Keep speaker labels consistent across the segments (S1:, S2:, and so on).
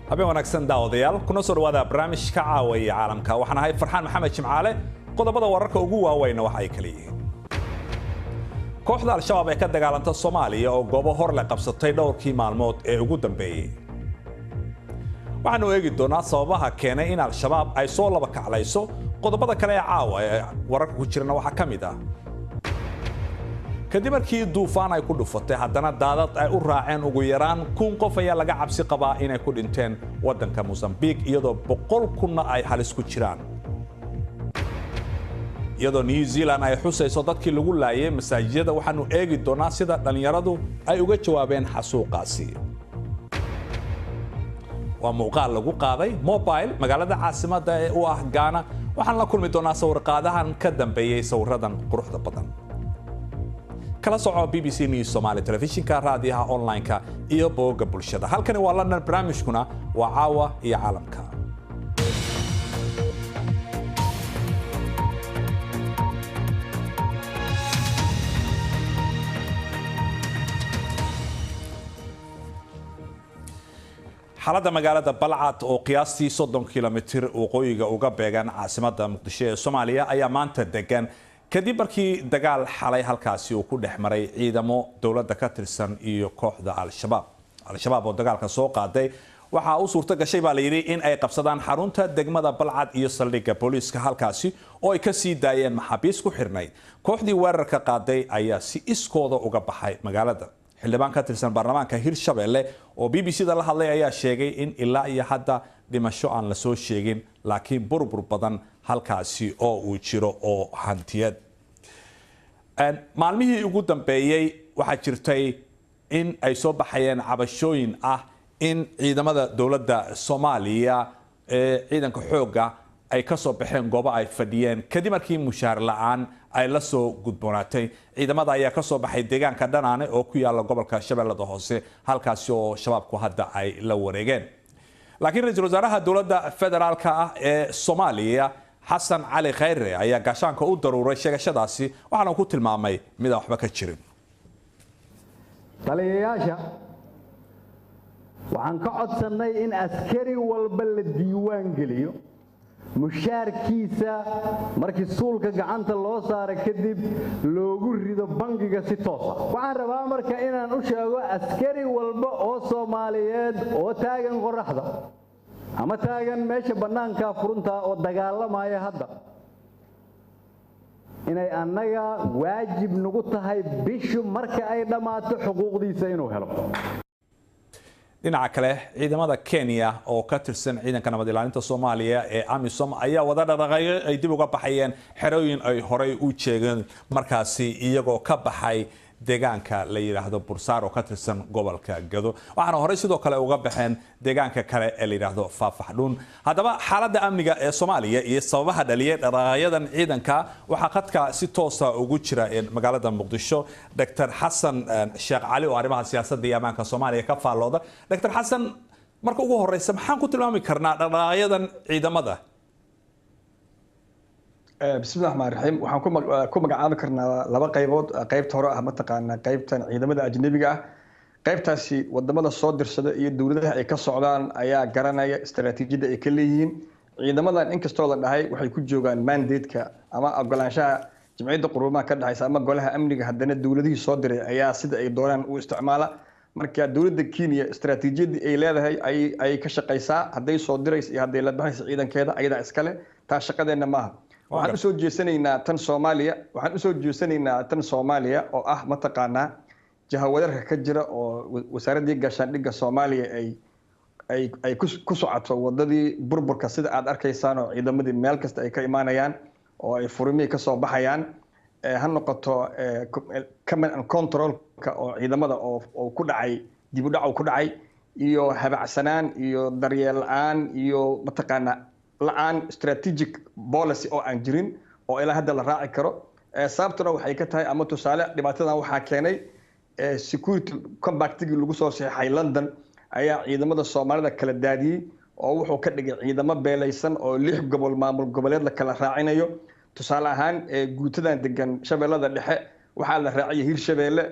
S1: Habeen wanaagsan daawadayaal, kuna soo dhawaada barnaamijka Caawaya Caalamka. Waxaan ahay Farxaan Maxamed Jimcaale. Qodobada wararka ugu waaweyna waxa ay kala yihiin: kooxda Al-Shabaab ee ka dagaalanta Soomaaliya oo goobo hor le qabsatay dhowrkii maalmood ee ugu dambeeyey. Waxaanu eegi doonaa sababaha keenay in Al-Shabaab ay soo laba kaclayso. Qodobada kale ee caawa ee wararka ku jirana waxaa ka mid ah: kadib markii duufaan ay ku dhufatay haddana daadad ay u raaceen, ugu yaraan 1000 qof ayaa laga cabsi qabaa inay ku dhinteen waddanka Mosambique, iyadoo 100,000-na ay halis ku jiraan. Iyadoo New Zealand ay xusayso dadkii lagu laayay masaajidada, waxaanu eegi doonaa sida dhallinyaradu ay uga jawaabeen xasuuqaasi. Waa muuqaal lagu qaaday mobile magaalada caasimadda ee u ah Gaana. Waxaan la kulmi doonaa sawirqaadahan ka dambeeyey sawiradan quruxda badan. Kala soco BBC News Somali telefishinka, raadiyaha, online-ka iyo bogga bulshada. Halkani waa London, barnaamijkuna waa Caawa iyo Caalamka. Xaaladda magaalada Balcad oo qiyaastii 30 kilomitir waqooyiga uga beegan caasimadda Muqdisho ee Soomaaliya ayaa maanta degan, kadib markii dagaal xalay halkaasi uu ku dhex maray ciidamo dowladda ka tirsan iyo kooxda Al-Shabaab. Al-Shabaab oo dagaalka soo qaaday waxaa u suurto gashay, baa layidhi, in ay qabsadaan xarunta degmada Balcad iyo saldhigga booliiska halkaasi oo ay ka sii daayeen maxaabiis ku xirnayd. Kooxdii weerarka qaaday ayaa si iskooda uga baxay magaalada. Xildhibaan ka tirsan baarlamaanka Hirshabelle oo BBC da la hadlay ayaa sheegay in ilaa iyo hadda dhimasho aan la soo sheegin, laakiin burbur badan halkaasi oo uu jiro oo hantiyad. Maalmihii ugu dambeeyey waxaa jirtay in ay soo baxayeen cabashooyin ah in ciidamada dowladda Soomaaliya ee ciidanka xoogga ay ka soo baxeen goobo ay fadhiyeen kadib markii mushaar la-aan ay la soo gudboonaatay. Ciidamada ayaa ka soo baxay deegaanka Dhanaane oo ku yaala gobolka Shabeellada Hoose, halkaasi oo Shabaabku hadda ay la wareegeen. Laakiin ra-iisul wasaaraha dowladda federaalka ah ee Soomaaliya, Xasan Cali Khayre, ayaa gaashaanka u daruuray sheegashadaasi, waxaana ku tilmaamay mid aan waxba ka jirin.
S2: Taliyayaasha waxaan ka codsannay in askari walba la diiwaan geliyo, mushaarkiisa markii suulka gacanta loo saara kadib loogu rido bangiga si toosa. Waxaan rabaa marka inaan u sheego askari walba oo Soomaaliyeed oo taagan qoraxda ama taagan meesha bannaanka furunta oo dagaalamaya hadda inay annaga waajib nagu tahay bishu marka ay dhammaato xuquuqdiisa inuu helo.
S1: Dhinaca kale, ciidamada Kenya oo ka tirsan ciidanka nabad ilaalinta Soomaaliya ee AMISOM ayaa wada dhaqaaqyo ay dib uga baxayeen xerooyin ay horey u jeegeen markaasi, iyagoo ka baxay deegaanka la yidhaahdo Bursaar oo ka tirsan gobolka Gado, waxaana horey sidoo kale uga baxeen deegaanka kale ee la yidhaahdo Faafaxdhuun. Haddaba xaaladda amniga ee Soomaaliya iyo sababaha dhaliyay dhaqaaqyadan ciidanka waxaa khadka si toosa ugu jira magaalada Muqdisho Dr Xasan Sheekh Cali oo arrimaha siyaasadda iyo ammaanka Soomaaliya ka faallooda. Dr Xasan, marka ugu horeysa, maxaan ku tilmaami karnaa dhaqaaqyadan ciidamada?
S3: Bismillahi raxmaan raxiim. Waxaan ku magacaabi karnaa laba qaybood. Qaybta hore ah mataqaanaa qaybtan ciidamada ajnabiga ah, qaybtaasi wadamada soo dirsada iyo dowladaha ay ka socdaan ayaa garanaya istaraatiijiyadda ay ka leeyihiin ciidamadan. Inkastoo la dhahay waxay ku joogaan mandate-ka ama ogolaanshaha Jimciyadda Quruumaha ka dhexaysa ama Golaha Amniga, haddana dowladihii soo diray ayaa sida ay doonaan u isticmaala. Marka dowladda Kenya istaraatiijiyaddii ay leedahay ay ka shaqaysaa, hadday soo diraysa iyo hadday la baxaysa ciidankeeda ayadaa iskale. Taa shaqadeenna maaha. Waxaan usoo jeesanaynaa tan Soomaaliya. Waxaan usoo jeesanaynaa tan Soomaaliya oo ah mataqaanaa jahawareerka ka jira oo wasaaraddii gaashaandhigga Soomaaliya ay ku socoto wadadii burburka, sida aad arkaysaan, oo ciidamadii meel kasta ay ka imaanayaan oo ay furimihii kasoo baxayaan, ha noqoto command and controlka oo ciidamada oo ku dhacay dib u dhac ku dhacay iyo habacsanaan iyo daryeel la-aan iyo mataqaanaa la-aan strategic policy oo aan jirin oo ilaa hadda la raaci karo. Sababtuna waxay ka tahay ama tusaale dhibaatadan waxaa keenay security compactigii lagu soo saxeexay London ayaa ciidamada Soomaalida kala daadiyey oo wuxuu ka dhigay ciidamo beelaysan oo lix gobol maamul goboleed la kala raacinayo. Tusaale ahaan, guutadan degan Shabeellada Dhexe Waxaa la raaciyay Hirshabeelle,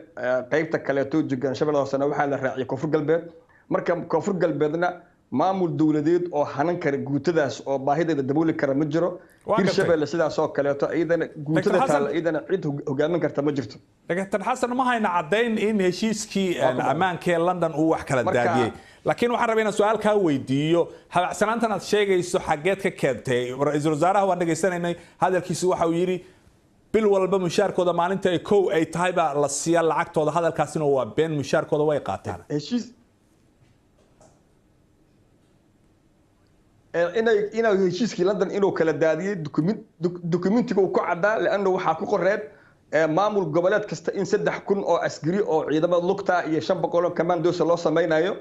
S3: qaybta kaleeto degan Shabeellada Hoosena waxaa la raaciyay Koonfur Galbeed. Marka Koonfur Galbeedna maamul dowladeed oo hanan kara guutadaas oo baahideeda dabooli kara ma jiro. Hirshabeelle sidaas oo kaleeto iyadana guutada taal iyadana cid hogaamin karta ma jirto.
S1: Dr. Xasan, ma hayna caddayn in heshiiskii ammaanka ee London uu wax kala daadiyey, laakiin waxaan rabaa inaan su-aal kaa weydiiyo. Habacsanaantan aad sheegayso xaggeed ka keentay? Ra-iisul wasaaraha waan dhegaysanaynay hadalkiisu, waxa uu yidhi bil walba mushaarkooda maalinta ay kow ay tahay baa la siiyaa lacagtooda. Hadalkaasina waa been, mushaarkooda way qaataan.
S3: Heshiis inay heshiiskii London inuu kala daadiyey dokumentiga uu ku caddaa, leanna waxaa ku qoreed maamul goboleed kasta in 3000 oo askari oo ciidamada lugta iyo 500 oo commandos loo sameynayo,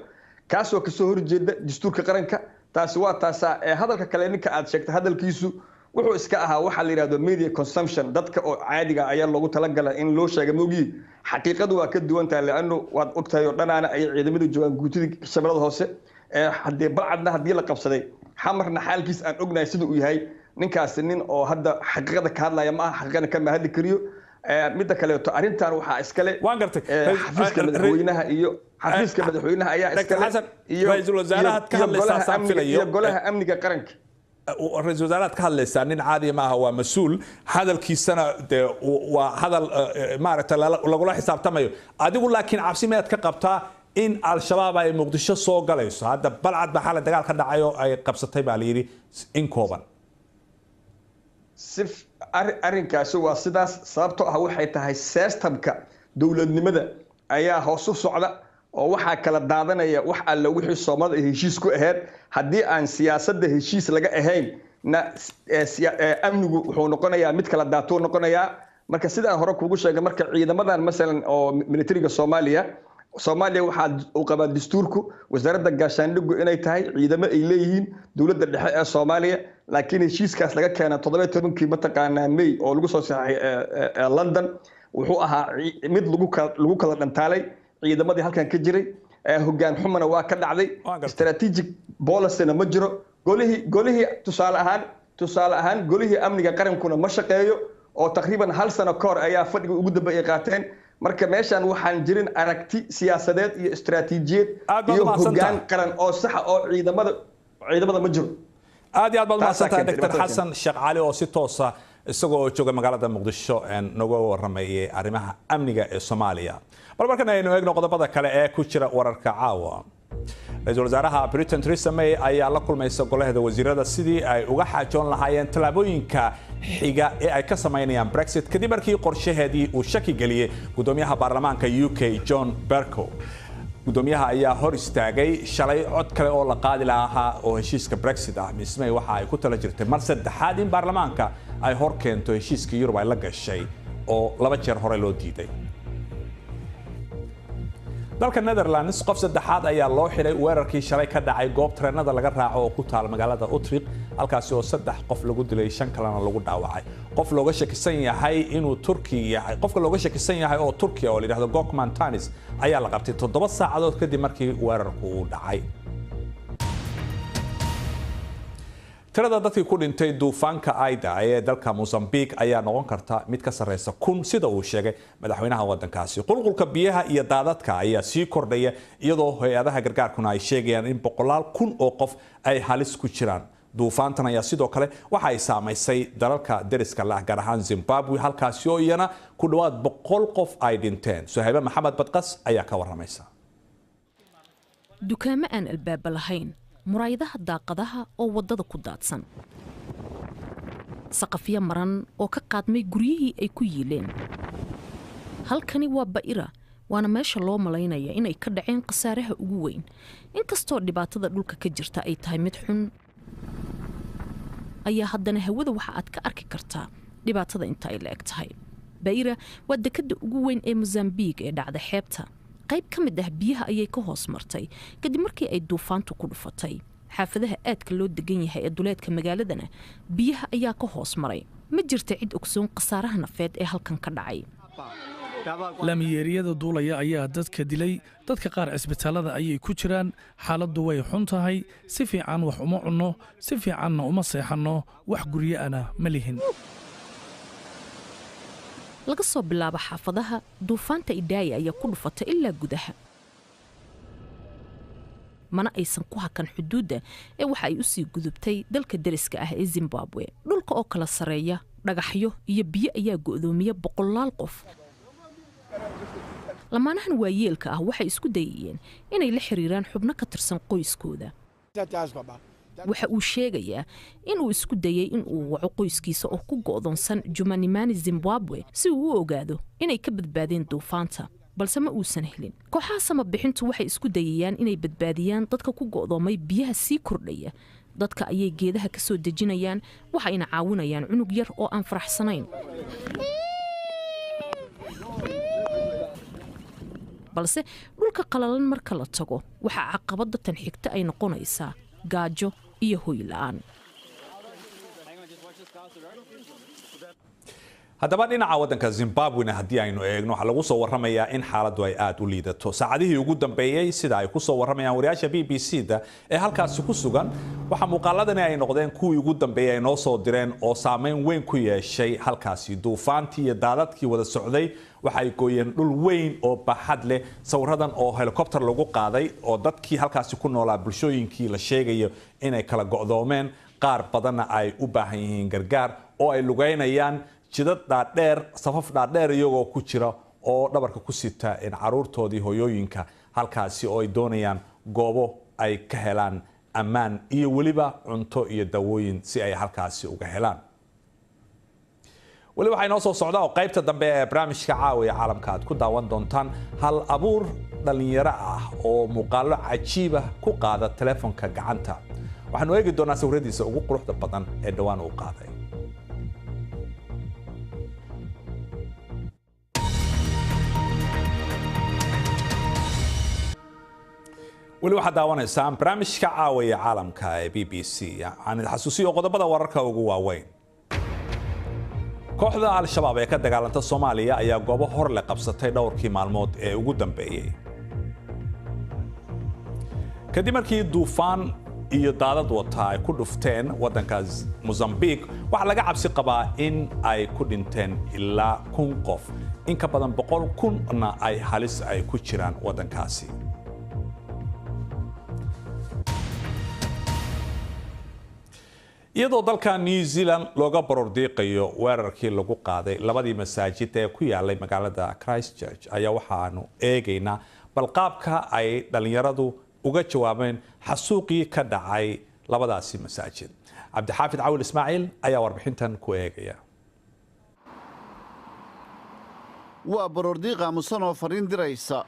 S3: kaasoo kasoo horjeeda dastuurka qaranka. Taasi waa taasaa. Hadalka kale ninka aad sheegtay hadalkiisu wuxuu iska ahaa waxaa la yidhahdo media consumption, dadka oo caadiga ayaa loogu talagalay in loo sheega moogii. Xaqiiqadu waa ka duwan tahay, leannu waad ogtahay oo dhanaana ay ciidamadu joogaan guutidii Shabeellada Hoose, haddii Balcadna haddii la qabsaday, Xamarna xaalkiis aan ognahay sida uu yahay. Ninkaasi nin oo hadda xaqiiqada ka hadlaya ma aha, xaqiiqana kama hadli kariyo. Midda kaleeto arrintan waxaa iskale
S1: Waan gartay.
S3: xafiiska madaxweynaha iyo xafiiska madaxweynaha ayaa iskale
S1: iyo ra-iisul wasaaraha ka hadlaysaa saan filayo
S3: iyo golaha amniga qaranka.
S1: Ra-iisul wasaarahaad ka hadlaysaa nin caadi maaha, waa mas-uul, hadalkiisana dee waa hadal maaragtay lagula xisaabtamayo adigu. Laakiin cabsi miyaad ka qabtaa in Al-Shabaab ay Muqdisho soo galayso? Hadda Balcad baa xalay dagaal ka dhacay oo ay qabsatay baa la yidhi in kooban.
S3: Si arrinkaasi waa sidaas, sababtoo ah waxay tahay systemka dowladnimada ayaa hoos u socda oo waxaa kala daadanaya wax alla wixii Soomaalida ay heshiis ku ahayd. Haddii aan siyaasadda heshiis laga ahayn na amnigu wuxuu noqonayaa mid kala daatuu noqonayaa. Marka sidaan hore kuugu sheegay, marka ciidamadan masalan oo militariga Soomaaliya waxaa uu qabaa dastuurku wasaaradda gaashaandhigu inay tahay ciidamo ay leeyihiin dowladda dhexe ee Soomaaliya, laakiin heshiiskaas laga keena 17-kii mataqaanaa May oo lagu soo saxay London wuxuu ahaa mid lagu kala dhantaalay ciidamadii halkan ka jiray. Hoggaan xumana waa ka dhacday, strategic policyna ma jiro, golihii tusaale ahaan golihii amniga qarankuna ma shaqeeyo oo taqriiban hal sano ka hor ayaa fadhiga ugu dambeeyay qaateen. Marka meeshan waxaan jirin aragti siyaasadeed iyo istaraatiijiyad iyo hoggaan qaran oo saxa oo ciidamada ma jiro.
S1: Aad iyo aad baad umahadsantahay Dr. Xasan Sheekh Cali oo si toosa isagoo jooga magaalada Muqdisho noga waramayay arrimaha amniga ee Soomaaliya. Bal markan aynu eegno qodobada kale ee ku jira wararka caawa. Ra-iisul wasaaraha Britain Theresa May ayaa la kulmaysa golaheeda wasiirada sidii ay uga xaajoon lahaayeen tallaabooyinka xiga ee ay ka samaynayaan Brexit, kadib markii qorshaheedii uu shaki geliyey gudoomiyaha baarlamaanka UK John Bercow. Gudoomiyaha ayaa hor istaagay shalay cod kale oo la qaadi lahaa oo heshiiska Brexit ah. Miss May waxa ay ku tala jirtay mar saddexaad in baarlamaanka ay hor keento heshiiska Yurub ay la gashay oo 2 jeer hore loo diiday. Dalka Netherlands qof saddexaad ayaa loo xidhay weerarkii shalay ka dhacay goob tareenada laga raaco oo ku taal magaalada Utrecht, halkaasi oo 3 qof lagu dilay, 5 kalena lagu dhaawacay. Qof looga shakisan yahay inuu Turki yahay, qofka looga shakisan yahay oo Turkiya oo la yidhaahdo Gokman Tanis ayaa la qabtay 7 saacadood kadib markii weerarku uu dhacay. Tirada dadkii ku dhintay duufaanka Aida ee dalka Mozambique ayaa noqon karta mid ka sarreysa 1000, sida uu sheegay madaxweynaha wadankaasi. Qulqulka biyaha iyo daadadka ayaa sii kordhaya, iyadoo hay-adaha gargaarkuna ay sheegayaan in boqolaal kun oo qof ay halis ku jiraan. Duufaantan ayaa sidoo kale waxa ay saamaysay dalalka deriska lah, gaar ahaan Zimbabwe, halkaasi oo iyana ku dhawaad 100 qof ay dhinteen. Suhaybe Maxamed Badqas ayaa ka waramaysa.
S4: Dukaamo aan albaaba lahayn, muraayadaha daaqadaha oo waddada ku daadsan, saqafyo maran oo ka qaadmay guryihii ay ku yiileen. Halkani waa Ba'ira, waana meesha loo malaynaya inay ka dhaceen khasaaraha ugu weyn. Inkastoo dhibaatada dhulka ka jirta ay tahay mid xun, ayaa haddana hawada waxa aad ka arki kartaa dhibaatada inta ay la eg tahay. Ba'ira waa dekadda ugu weyn ee Mosambiik ee dhacda xeebta. Qayb ka mid ah biyaha ayay ka hoos martay kadib markii ay duufaantu ku dhufatay. Xaafadaha aadka loo degan yahay ee duleedka magaaladana biyaha ayaa ka hoos maray. Ma jirta cid ogsoon khasaaraha nafeed ee halkan ka dhacay.
S5: Laamiyeeriyada duulaya ayaa dadka dilay, dadka qaar cisbitaalada ayay ku jiraan. Xaaladdu way xun tahay, si fiican wax uma cunno, si fiicanna uma seexanno, wax guryoana ma lihin.
S4: Laga soo bilaabo xaafadaha, duufaanta Idaaya ayaa ku dhufatay ilaa gudaha. Mana aysan ku hakan xuduudda ee waxa ay usii gudubtay dalka deriska ah ee Zimbabwe. Dhulka oo kala sareeya, dhagaxyo iyo biyo ayaa go'doomiya boqolaal qof. Lamaanahan waayeelka ah waxay isku dayayeen inay la xiriiraan xubno ka tirsan qoyskooda. Waxa uu sheegayaa inuu isku dayay in uu waco qoyskiisa oo ku go'doonsan Jumanimani, Zimbabwe, si uu u ogaado inay ka badbaadeen duufaanta, balse ma uusan helin. Kooxaha samabixintu waxay isku dayayaan inay badbaadiyaan dadka ku go'doomay biyaha sii kordhaya. Dadka ayay geedaha ka soo dejinayaan, waxayna caawinayaan cunug yar oo aan faraxsanayn. Balse dhulka qalalan marka la tago, waxaa caqabadda tan xigta ay noqonaysaa gaajo iyo hoy la'aan.
S1: Haddaba dhinaca waddanka Zimbabwena haddii aynu eegno, waxaa lagu soo warramayaa in xaaladdu ay aada u liidato saacadihii ugu dambeeyey, sida ay ku soo warramayaan wariyaasha BBC da ee halkaasi ku sugan. Waxaa muuqaaladani ay noqdeen kuwii ugu dambeeyey ay noo soo direen oo saameyn weyn ku yeeshay halkaasi. Duufaantii iyo daadadkii wada socday waxa ay gooyeen dhul weyn oo baaxad leh. Sawiradan oo helicopter lagu qaaday oo dadkii halkaasi ku noolaa, bulshooyinkii la sheegayo inay kala go'doomeen, qaar badanna ay u baahan yihiin gargaar oo ay lugeynayaan jidad dhaadheer, safaf dhaadheer iyagoo ku jira oo dhabarka ku sita caruurtoodii, hooyooyinka halkaasi oo ay doonayaan goobo ay ka helaan ammaan iyo weliba cunto iyo dawooyin si ay halkaasi uga helaan. Weli waxaa inoo soo socda oo qaybta dambe ee barnaamijka Caawiya Caalamka aad ku daawan doontaan hal abuur dhallinyaro ah oo muuqaalo cajiiba ku qaada telefoonka gacanta. Waxaanu eegi doonaa sawiradiisa ugu quruxda badan ee dhowaan uu qaaday. Weli waxaad daawanaysaan barnaamijka Caawiya Caalamka ee BBC. Waxaan idin xasuusiyo qodobada wararka ugu waaweyn. Kooxda Al-Shabaab ee ka dagaalanta Soomaaliya ayaa goobo hor le qabsatay dhowrkii maalmood ee ugu dambeeyey kadib markii duufaan iyo daadad wata ay ku dhufteen waddanka Mozambique. Waxaa laga cabsi qabaa in ay ku dhinteen ilaa 1000 qof, in ka badan 100,000na ay halis ay ku jiraan waddankaasi. Iyadoo dalka New Zealand looga barordiiqayo weerarkii lagu qaaday labadii masaajid ee ku yaalay magaalada Christchurch, ayaa waxaanu eegaynaa balqaabka ay dhallinyaradu uga jawaabeen xasuuqii ka dhacay labadaasi masaajid. Cabdixaafid Cawil Ismaaciil ayaa warbixintan ku eegaya.
S6: Waa baroordiiq aamusan oo fariin diraysa.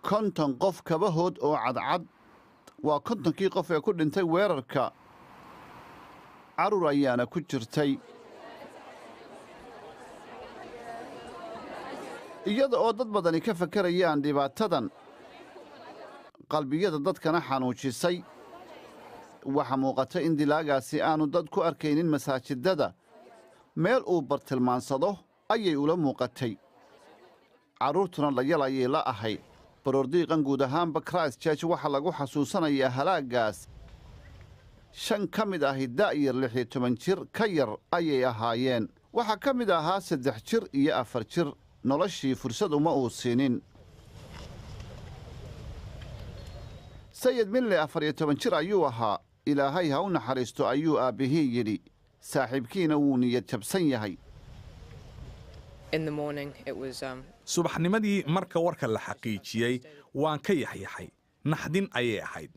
S6: 50 qof kabahood oo cadcad waa 50-kii qof ee ku dhintay weerarka. Carruur ayaana ku jirtay. Iyada oo dad badani ka fakarayaan dhibaatadan qalbiyada dadkana xanuujisay, waxaa muuqata in dilaagaasi aanu dad ku arkaynin masaajidada. Meel uu bartilmaansado ayay ula muuqatay, carruurtuna dhayal ayay la ahayd. Baroordiiqan guud ahaanba Christchurch waxaa lagu xasuusanayaa halaagaas. Shan ka mid ahi da'yar 16 jir ka yar ayay ahaayeen. Waxaa ka mid ahaa 3 jir iyo 4 jir. Noloshii fursad uma uu siinin. Sayid Mille 14 jir ayuu ahaa. "Ilaahay ha u naxariisto," ayuu aabbihii yidhi. Saaxiibkiina wuu niyad jabsan yahay.
S1: Subaxnimadii marka warka la xaqiijiyey waan ka yaxyaxay. Naxdin ayay ahayd.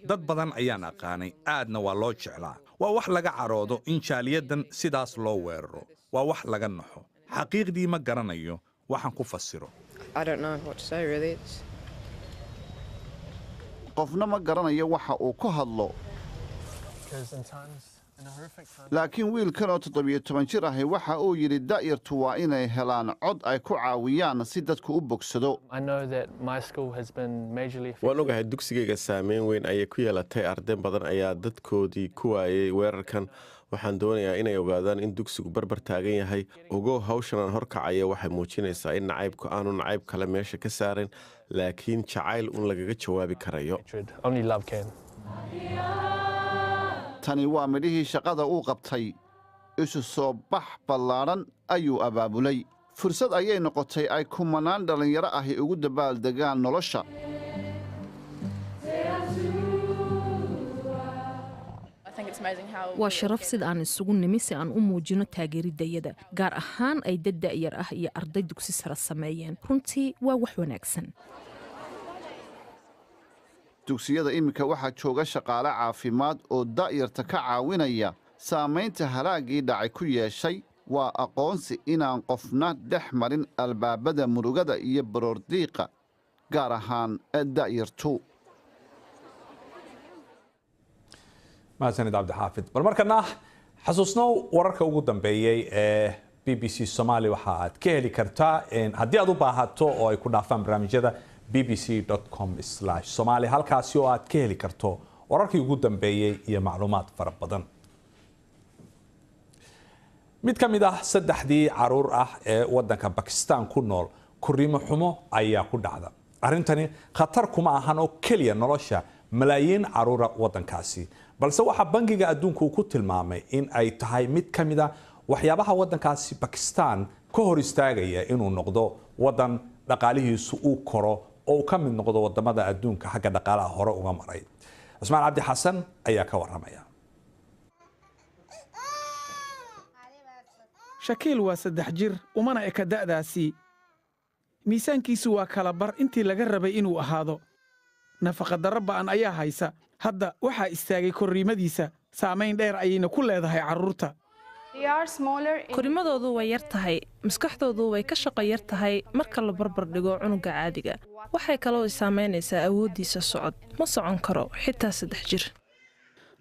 S1: Dad badan ayaan aqaanay, aadna waa loo jeclaa. Waa wax laga caroodo in jaaliyadan sidaas loo weeraro. Waa wax laga naxo. Xaqiiqdii ma garanayo waxaan ku fasiro.
S6: Qofna ma garanayo waxa uu ku hadlo, laakiin wiilkan oo 17 jir ahi waxa uu yidhi da'yartu waa inay helaan cod ay ku caawiyaan si dadku u bogsado.
S7: Waan ogahay dugsigayga saameyn weyn ayay ku yeelatay. Arday badan ayaa dadkoodii ku waayey weerarkan. Waxaan doonayaa inay ogaadaan in dugsigu barbar taagan yahay. Ogow, hawshan aan horkacaya waxay muujinaysaa in nacaybku aanu nacayb kale meesha ka saarin, laakiin jacayl un lagaga jawaabi karayo.
S6: Tani waa midhihii shaqada uu qabtay. Isu soo bax ballaadhan ayuu abaabulay. Fursad ayay noqotay ay kumanaan dhallinyaro ahi ugu dabaaldegaan nolosha.
S4: Waa sharaf sida aan isugu nimi si aan u muujino taageeridayada, gaar ahaan ay dad da'yar ah iyo arday dugsi sare sameeyeen. Runtii waa wax wanaagsan.
S6: Dugsiyada iminka waxaa jooga shaqaale caafimaad oo da'yarta ka caawinaya saamaynta halaaggii dhacay ku yeeshay. Waa aqoonsi inaan qofna dhex marin albaabada murugada iyo baroordiiqa, gaar ahaan da'yartu.
S1: Mahadsanid Cabdixaafid. Bal markana xasuusnow wararka ugu dambeeyey ee BBC Somali. Waxa aad ka heli kartaa haddii aad u baahato oo ay ku dhaafaan barnaamijyada bbc.com/somali, halkaasi oo aad ka heli karto wararkii ugu dambeeyey iyo macluumaad fara badan. Mid ka mid ah saddexdii caruur ah ee wadanka Bakistan ku nool korriimo xumo ayaa ku dhacda. Arrintani khatar kuma ahan oo keliya nolosha malaayiin caruura wadankaasi, balse waxaa Bangiga Adduunka uu ku tilmaamay in ay tahay mid ka mid a waxyaabaha wadankaasi Bakistan ka hor istaagaya inuu noqdo wadan dhaqaalihiisu uu koro oo uu ka mid noqdo wadamada adduunka xagga dhaqaalaha hore uga maray. Cusmaan Cabdi Xasan ayaa ka waramaya.
S8: Shakiil waa 3 jir, umana eka da'daasii. Miisaankiisu waa kala bar intii laga rabay inuu ahaado. Nafaqadarro ba'an ayaa haysa. Hadda waxaa istaagay korriimadiisa, saamayn dheer ayayna ku leedahay carruurta.
S9: Korimadoodu way yar tahay, maskaxdoodu way ka shaqo yar tahay marka la barbar dhigo cunuga caadiga. Waxay kaloo saamaynaysaa awooddiisa socod, ma socon karo xitaa 3 jir.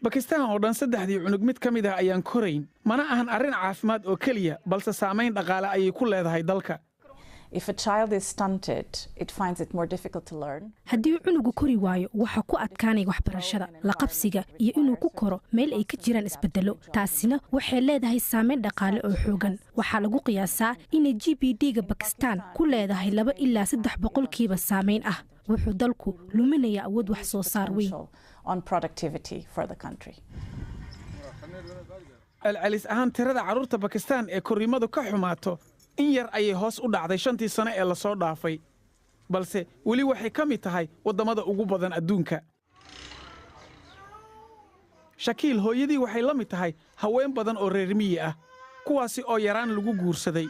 S8: Bakistaan oo dhan saddexdii cunug mid ka mid ah ayaan korayn. Mana ahan arrin caafimaad oo keliya, balse saamayn dhaqaale ayay ku leedahay dalka.
S10: Haddii cunugu kori waayo, waxaa ku adkaanaya waxbarashada, la qabsiga iyo inuu ku koro meel ay ka jiraan isbeddello. Taasina waxay leedahay saameyn dhaqaale oo xoogan. Waxaa lagu qiyaasaa inay GDP-ga Bakistaan ku leedahay 2 ilaa 3% saameyn ah. Wuxuu dalku luminayaa awood wax soo saar weyn.
S8: Celcelis ahaan tirada carruurta Bakistaan ee korriimadu ka xumaato in yar ayay hoos u dhacday 5-tii sano ee lasoo dhaafay, balse weli waxay ka mid tahay waddamada ugu badan adduunka. Shakiil hooyadii waxay la mid tahay haween badan oo reer miyi ah, kuwaasi oo yaraan lagu guursaday.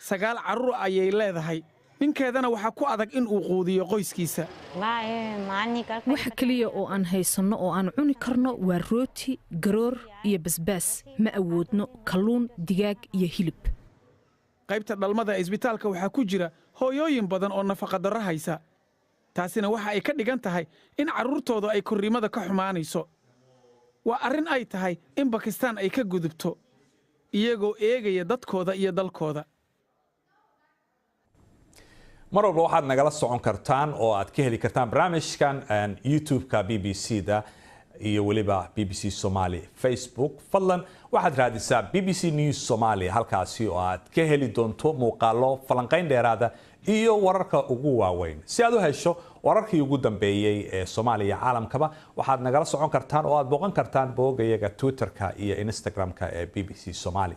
S8: 9 carruur ayay leedahay, ninkeedana waxaa ku adag in uu quudiyo qoyskiisa.
S4: Waxa keliya oo aan haysanno oo aan cuni karno waa rooti, garoor iyo basbaas. Ma awoodno kalluun, digaag iyo hilib.
S8: Qaybta dhalmada ee isbitaalka waxaa ku jira hooyooyin badan oo nafaqadarro haysa. Taasina waxa ay ka dhigan tahay in carruurtoodu ay korriimada ka xumaanayso. Waa arrin ay tahay in Bakistaan ay ka gudubto iyagoo eegaya dadkooda iyo dalkooda.
S1: Mar walba waxaad nagala socon kartaan oo aad ka heli kartaan barnaamijkan YouTube-ka BBC da iyo weliba BBC Somali Facebook. Fadlan waxaad raadisaa BBC News Somalia, halkaasi oo aad ka heli doonto muuqaalo, falanqayn dheeraada iyo wararka ugu waaweyn. Si aad u hesho wararkii ugu dambeeyey ee Soomaaliya, caalamkaba, waxaad nagala socon kartaan oo aad booqan kartaan boggayaga Twitterka iyo Instagram-ka ee BBC Somali.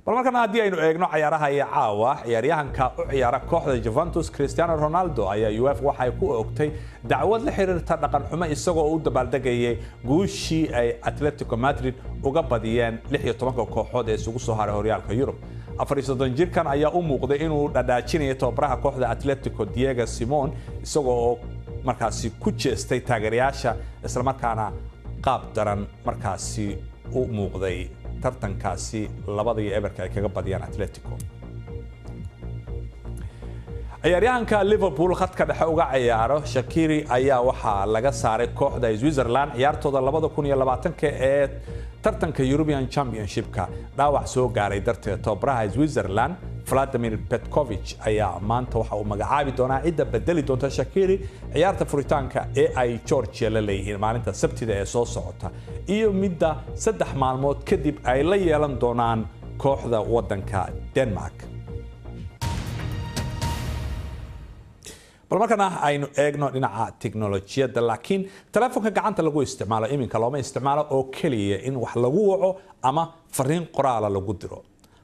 S1: Bal markana haddii aynu eegno cayaaraha iyo caawa, ciyaaryahanka u ciyaara kooxda Juventus Cristiano Ronaldo ayaa UEFA waxay ku ogtay dacwad la xiriirta dhaqan xumo, isagoo u dabaaldegayay guushii ay Atletico Madrid uga badiyeen 16-ka kooxood ee isugu soo haray horyaalka Yurub. 34 jirkan ayaa u muuqday inuu dhadhaajinayo tababaraha kooxda Atletico Diego Simeone, isagoo oo markaasi ku jeestay taageerayaasha, islamarkaana qaab daran markaasi u muuqday tartankaasi 2-0 ay kaga badiyaan Atletico. Ciyaaryahanka Liverpool khadka dhexe uga ciyaaro Shaqiri ayaa waxaa laga saaray kooxda Switzerland ciyaartooda 2020-ka ee tartanka European Championship-ka dhaawac soo gaaray darteed. Tababaraha Switzerland Vladimir Petkovic ayaa maanta waxa uu magacaabi doonaa cidda bedeli doonta Shaqiri ciyaarta furitaanka ee ay Georgia la leeyihiin maalinta Sabtida ee soo socota iyo midda 3 maalmood kadib ay la yeelan doonaan kooxda wadanka Denmark. Bal markana aynu eegno dhinaca tiknolojiyadda. Laakiin telefoonka gacanta lagu isticmaalo iminka looma isticmaalo oo keliya in wax lagu waco ama fariin qoraala lagu diro.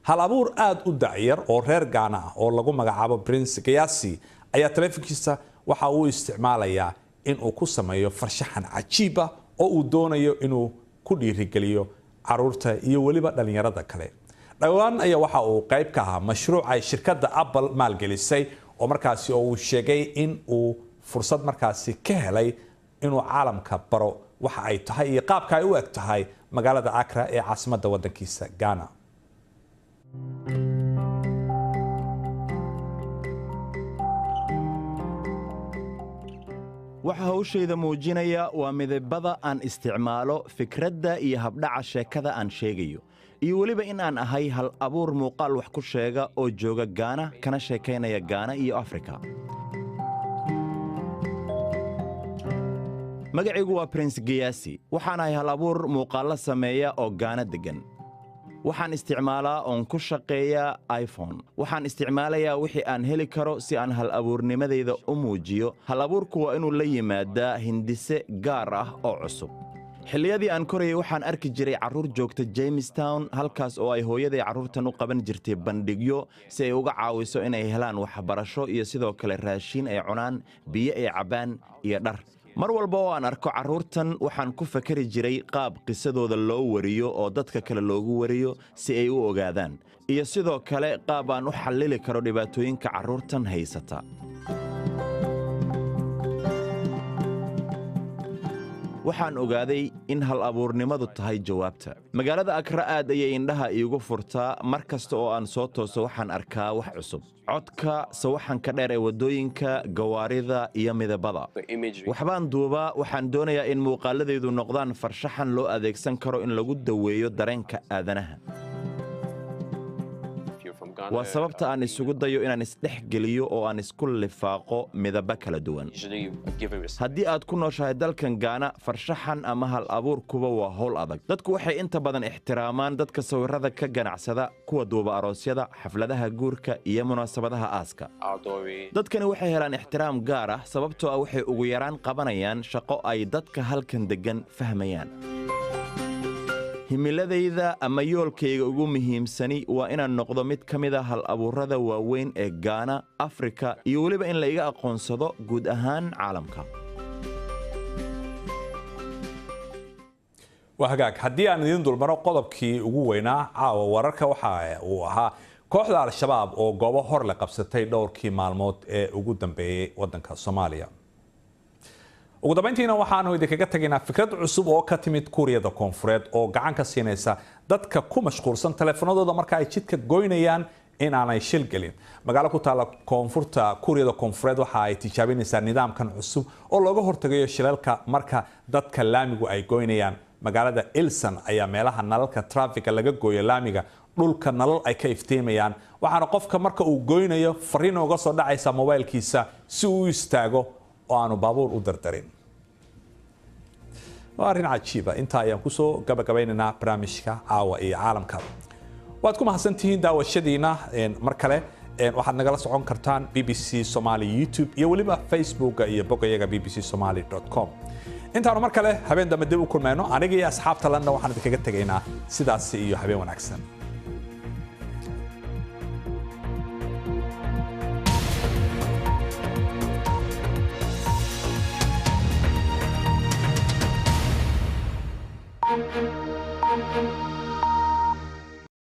S1: Hal abuur aada u dacyar oo reer Gaana ah oo lagu magacaabo Prince Gayasi ayaa telefoonkiisa waxa uu isticmaalayaa in uu ku sameeyo farshaxan cajiib ah oo uu doonayo inuu ku dhiirigeliyo caruurta iyo weliba dhalinyarada kale. Dhowaan ayaa waxa uu qayb ka ahaa mashruuc ay shirkadda Apple maalgelisay oo markaasi oo uu sheegay in uu fursad markaasi ka helay inuu caalamka baro waxa ay tahay iyo qaabka ay u eg tahay magaalada Accra ee caasimadda wadankiisa Ghana.
S11: Waxa hawshayda muujinaya waa midabada aan isticmaalo, fikradda iyo habdhaca sheekada aan sheegayo, iyo weliba in aan ahay hal abuur muuqaal wax ku sheega oo jooga Gaana kana sheekaynaya Gaana iyo Afrika. Magacaygu waa Prince Giyasi. Waxaan ahay hal abuur muuqaallo sameeya oo Gaana deggan. Waxaan isticmaalaa oon ku shaqeeyaa iPhone. Waxaan isticmaalayaa wixii aan heli karo si aan hal abuurnimadayda u muujiyo. Hal abuurku waa inuu la yimaadaa hindise gaar ah oo cusub. Xilliyadii aan korayay waxaan arki jiray carruur joogta Jamestown, halkaas oo ay hooyaday carruurtan u qaban jirtay bandhigyo si ay uga caawiso inay helaan waxbarasho iyo sidoo kale raashiin ay cunaan, biyo ay cabbaan iyo dhar. Mar walba oo aan arko carruurtan, waxaan ku fakari jiray qaab qisadooda loo wariyo oo dadka kale loogu wariyo si ay u ogaadaan, iyo sidoo kale qaab aan u xallili karo dhibaatooyinka carruurtan haysata. Waxaan ogaaday in hal abuurnimadu tahay jawaabta. Magaalada Akra aad ayay indhaha iigu furtaa. Mar kasta oo aan soo tooso waxaan arkaa wax cusub: codka sawaxanka dheer ee waddooyinka, gawaarida iyo midabada. Waxbaan duubaa. Waxaan doonayaa in muuqaaladaydu noqdaan farshaxan loo adeegsan karo in lagu daweeyo dareenka aadanaha. Waa sababta aan isugu dayo inaan isdhex geliyo oo aan isku lifaaqo midabo kala duwan. Haddii aad ku nooshahay dalkan Gaana, farshaxan ama hal abuurkuba waa howl adag. Dadku waxay inta badan ixtiraamaan dadka sawirrada ka ganacsada, kuwa duuba aroosyada, xafladaha guurka iyo munaasabadaha aaska. Dadkani waxay helaan ixtiraam gaar ah sababtoo ah waxay ugu yaraan qabanayaan shaqo ay dadka halkan deggan fahmayaan. Himiladayda ama yoolkayga ugu muhiimsani waa inaan noqdo mid ka mid a hal abuurrada waaweyn ee Gaana, Afrika iyo weliba in la iga aqoonsado guud ahaan caalamka.
S1: Waa hagaag. Haddii aan idiin dulmaro qodobkii ugu weynaa caawa wararka, waxa uu ahaa kooxda Al-Shabaab oo goobo hor le qabsatay dhowrkii maalmood ee ugu dambeeyey wadanka Soomaaliya. Ugu dambeyntiina waxaanu idinkaga tegaynaa fikrad cusub oo ka timid Kuuriyada Koonfureed oo gacan ka siinaysa dadka ku mashquulsan taleefanadooda marka ay jidka goynayaan in aanay shil gelin. Magaalo ku taalla koonfurta Kuuriyada Koonfureed waxa ay tijaabinaysaa nidaamkan cusub oo looga hortagayo shilalka marka dadka laamigu ay goynayaan. Magaalada Ilsan ayaa meelaha nalalka traafika laga gooyo laamiga dhulka nalal ay ka iftiimayaan, waxaana qofka marka uu goynayo fariin uga soo dhacaysa mobaylkiisa si uu u istaago oo aanu baabuur u dardarin. Waa arrin cajiiba. Intaa ayaan kusoo gabagabaynaynaa barnaamijka Caawa iyo Caalamka. Waad ku mahadsantihiin daawashadiina. Mar kale waxaad nagala socon kartaan BBC Somali YouTube iyo weliba Facebooka iyo bogayaga bbcSomali.com. Intaanu mar kale habeen dambe dib u kulmayno, aniga iyo asxaabta London waxaan idinkaga tegaynaa sidaasi iyo habeen wanaagsan.